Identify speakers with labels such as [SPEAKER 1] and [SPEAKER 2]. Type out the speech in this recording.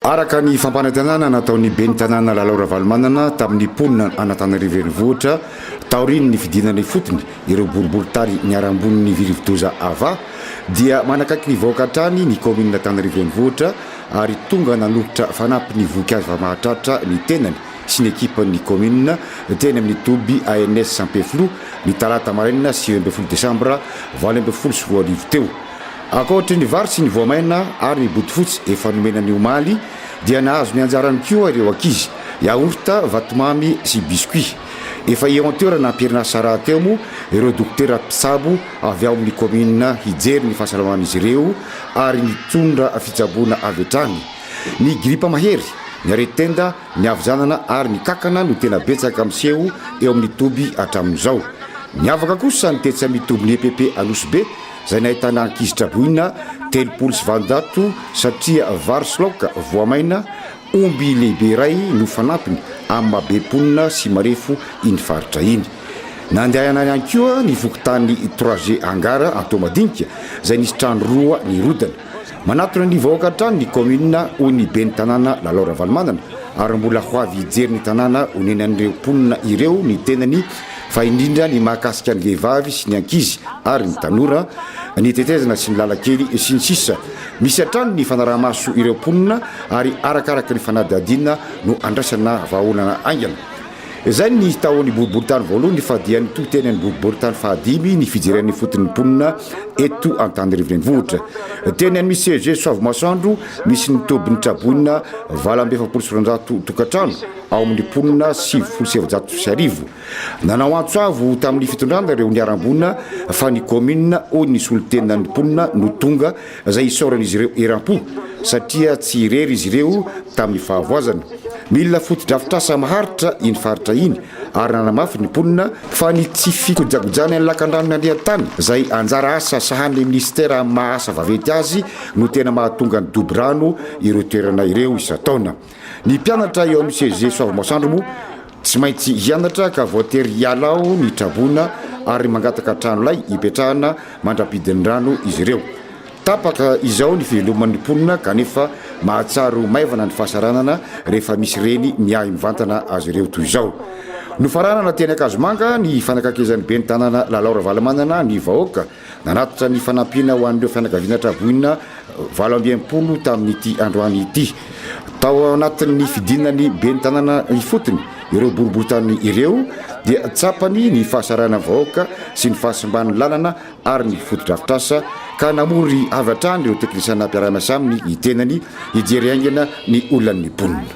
[SPEAKER 1] Araka ny fampanantenana nataon'ny ben'ny tanàna Lalao Ravalomanana tamin'ny mponina an'Antananarivo Renivohitra taorian'ny fidinana ifotony ireo boriborintany niharam-bonin'ny virivodoza Ava dia manakaiky ny vahoaka hatrany ny kaominina Antananarivo Renivohitra ary tonga nanolotra fanampiny voninkazo efa mahatratra ny tenany sy ny ekipan'ny kaominina teny amin'ny toby ANS Ampefiloha ny talata maraina 19 desambra 2018 teo. Ankoatry ny vary sy ny voamaina ary ny bodofotsy efa nomena ny omaly dia nahazo ny anjarany koa ireo ankizy, yaourt, vatomamy sy biscuit. Efa eo an-toerana am-perinasa rahateo moa ireo dokotera mpitsabo avy ao amin'ny kaominina hijery ny fahasalaman'izy ireo ary nitondra fitsaboana avy hatrany. Ny gripa mahery, ny aretin-tenda, ny havizanana ary ny kankana no tena betsaka miseho eo amin'ny toby hatramin'izao. Niavaka kosa ny tetsy amin'ny tobin'ny EPP Anosibe izay nahitana ankizy traboina 830 satria vary sy laoka voamaina, omby lehibe iray no fanampiny amin'ny maha be mponina sy marefo iny faritra iny. Nandehana ihany koa ny fokontany Trois G Angara Antohomadinika izay nisy trano roa nirodana. Manatona ny vahoaka hatrany ny kaominina hoy ny ben'ny tanàna Lalao Ravalomanana ary mbola ho avy hijery ny tanàna honenan'ireo mponina ireo ny tenany fa indrindra ny mahakasika ny vehivavy sy ny ankizy ary ny tanora, ny tetezana sy ny lalan-kely sy ny sisa Misy hatrany ny fanaraha-maso ireo mponina ary arakaraka ny fanadihadiana no andraisana vahaolana haingana. Izay ny tao ny boriborintany voalohany fa dia nitohy teny amin'ny boriborintany fahadimy ny fijeren'ny foton'ny mponina eto Antananarivo Renivohitra. Teny amin'ny CEG Soavimasoandro misy ny tobin'ny traboina 248 tokantrano ao amin'ny mponina 1490. Nanao antso avo tamin'ny fitondrana ireo niharam-boina fa ny kaominina hoy ny solontenan'ny mponina no tonga izay isaoran'izy ireo eram-po satria tsy irery izy ireo tamin'ny fahavoazana. Mila fotodrafitrasa maharitra iny faritra iny ary nanamafy ny mponina fa ny tsy fikojakojana ny lakandranon'ny Andriantany izay anjara asa sahanin'ny minisitera amin'ny maha asa vaventy azy no tena mahatonga ny dobo rano ireo toerana ireo isan-taona. Ny mpianatra eo amin'ny CEG Soavimasoandro moa tsy maintsy hianatra ka voatery hiala ao ny traboina ary mangataka trano lay hipetrahana mandra-pidin'ny rano izy ireo. Tapaka izao ny fiveloman'ny mponina kanefa mahatsiaro maivana ny fahasaranana rehefa misy reny miahy mivantana azy ireo toy izao. Nofaranana teny Ankazomanga ny fanakakezan'ny ben'ny tanàna Lalao Ravalomanana ny vahoaka Nanatitra ny fanampiana ho an'ireo fianakaviana traboina 68 tamin'ity androany ity. Tao anatin'ny fidinan'ny ben'ny tanàna ifotony ireo boriborintany ireo dia tsapany ny fahasaranan'ny vahoaka sy ny fahasimban'ny lalana ary ny fotodrafitrasa ka namory avy hatrany ireo teknisiana mpiara-miasa aminy ny tenany hijery haingana ny olan'ny mponina.